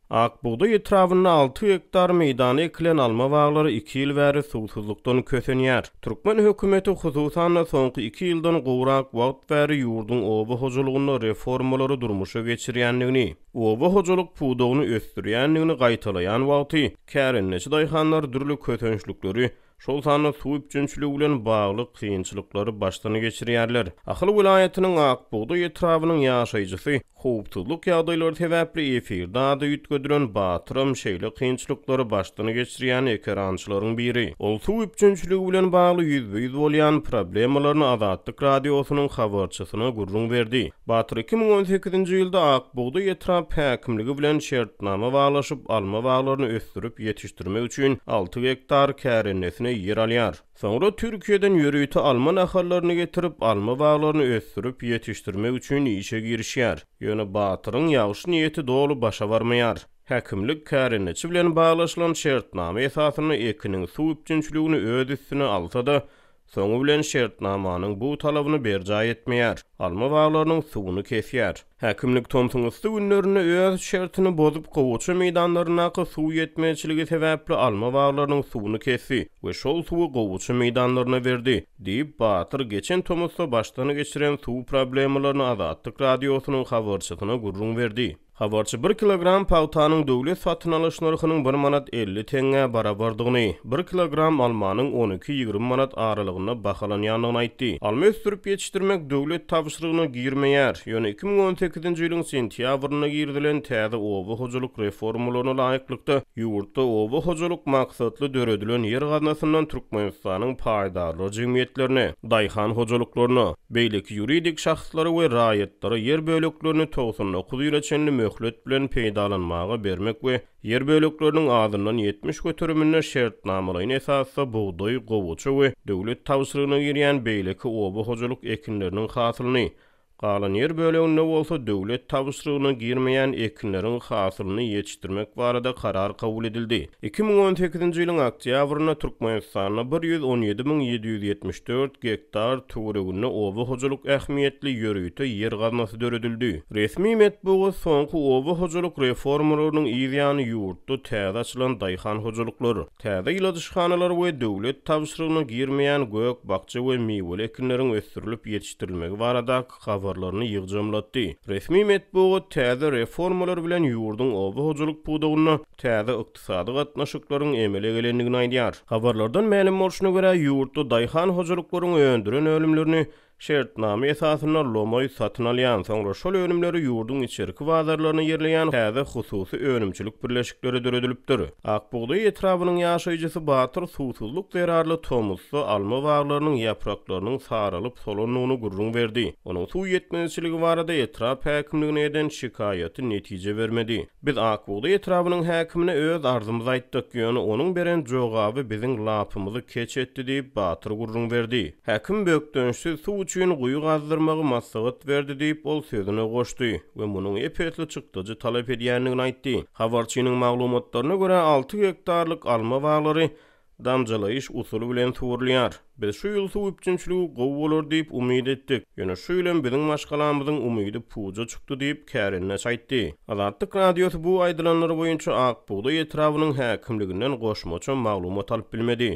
Ak bugdaý etrabynda alty gektar meýdana ekilen alma baglary iki ýyl bäri suwsuzlykdan kösenýär. Türkmen hökümeti, hususan-da, soňky iki ýyldan gowrak wagt bäri ýurduň oba hojalygynda reformalary durmuşa geçirýändigini, oba hojalyk pudagyny ösdürýändigini gaýtalaýan wagty, kärendeçi daýhanlar dürli kösençlikleri şol sanda suw üpjünçiligi bilen bagly kynçylyklary başdan geçirýärler. Ahal welaýatynyň Ak bugdaý etrabynyň ýaşaýjysy howpsuzlyk ýagdaýlary sebäpli efirde ady üýtgedilen Batyram şeýle kynçylyklary başdan geçirýän ekerançylaryň biri. Ol suw üpjünçiligi bilen bagly ýüzbe-ýüz bolýan problemalaryny Azatlyk Radiosynyň habarçysyna gürrüň berdi. Batyr 2018-nji ýylda Ak bugdaý etrap häkimligi bilen şertnama baglaşyp, alma baglaryny ösdürip ýetişdirmek üçin alty gektar kärendesine ýer alýar. Soňra Türkiýeden ýörite alma nahallaryny getirip, alma baglaryny ösdürip ýetişdirmek üçin işe girişýär. Ýöne Batyryň ýagşy niýeti doly başa barmaýar. Häkimlik kärendeçi bilen baglaşylan şertnama esasynda ekiniň suw üpjünçiligini öz üstüne alsa-da, Soňy bilen şertnamanyň bu talabyny berjaý etmeýär, alma baglarynyň suwuny kesýär. Häkimlik tomsuň yssy günlerinde öz şertini bozup, gowaça meýdanlaryndaky suw ýetmezçiligi sebäpli alma baglarynyň suwuny kesdi we şol suwy gowaça meýdanlaryna berdi, diýip, Batyr geçen tomusda başdan geçiren suw problemalaryny Azatlyk Radiosynyň habarçysyna gürrüň berdi. Habarçy bir kilogram pagtanyň döwlet satyn alyş nyrhynyň bir manat 50 teňňä barabardygyny, bir kilogram almanyň on iki-ýigrimi manat aralygynda bahalanýandygyny aýtdy. Alma ösdürip ýetişdirmek döwlet tabşyrygyna girmeýär. Ýöne 2018-nji ýylyň sentýabrynda girizilen täze oba hojalyk reformalaryna laýyklykda, ýurtda oba hojalyk maksatly döredilen ýer gaznasyndan Türkmenistanyň paýdarlar jemgyýetlerine, daýhan hojalyklaryna, beýleki ýuridik şahslara we raýatlara ýer böleklerini 99 ýyla çenli möhlet bilen peýdalanmaga bermek we ýer bölekleriniň azyndan 70 göteriminde şertnamalaýyn esasda bugdaý, gowaça we döwlet tabşyrygyna girýän beýleki oba hojalyk ekinleriniň hasylyny Galan ýer böleginde bolsa döwlet tabşyrygyna girmeýän ekinleriň hasylyny ýetişdirmek barada karar kabul edildi. 2018-nji ýylyň oktýabrynda Türkmenistanda 117 774 gektar töwereginde oba hojalyk ähmiýetli ýörite ýer gaznasy döredildi. Resmi metbugat soňky oba hojalyk reformalarynyň yz ýany ýurtda täze açylan daýhan hojalyklar, Täze ýyladyşhanalar we döwlet tabşyrygyna girmeýän gök-bakja we miweli ekinleriň ösdürilip ýetişdirilmegi baradaky habarlaryny ýygjamlatdy. Resmi metbugat täze reformalar bilen ýurduň oba hojalyk pudagynda täze ykdysady gatnaşyklaryň emele gelendigini aýdýar. Habarlardan mälim bolşuna görä, ýurtda daýhan hojalyklaryň öndüren önümlerini Şertnama esasynda lomaý satyn alýan, soňra şol önümleri ýurduň içerki bazarlaryna ýerleýän täze hususy önümçilik birleşikleri döredilipdir. Ak bugdaý etrabynyň ýaşaýjysy Batyr suwsuzlyk zerarly tomusda alma baglarynyň ýapraklarynyň saralyp solandygyny gürrüň berdi. Onuň suw ýetmezçiligi barada etrap häkimligine eden şikaýaty netije bermedi. Biz Ak bugdaý etrabynyň häkimine öz arzymyzy aýtdyk, ýöne onuň beren jogaby biziň lapymyzy keç etdi diýip, Batyr gürrüň berdi. Häkim bökdençsiz suw üçin guýy gazdyrmagy maslahat berdi diýip, ol sözüne goşdy we munuň ep-esli çykdajy talap edýändigini aýtdy. Habarçynyň maglumatlaryna görä, alty gektarlyk alma baglary Damjalaýyş usuly bilen suwarylýar. Biz şu ýyl suw üpjünçiligi gowy bolar diýip umyt etdik. Ýöne şu ýyl hem biziň maşgalamyzyň umydy puja çykdy diýip, kärendeçi aýtdy. Azatlyk Radiosy bu aýdylanlar boýunça Ak bugdaý etrabynyň häkimliginden goşmaça maglumat alyp bilmedi.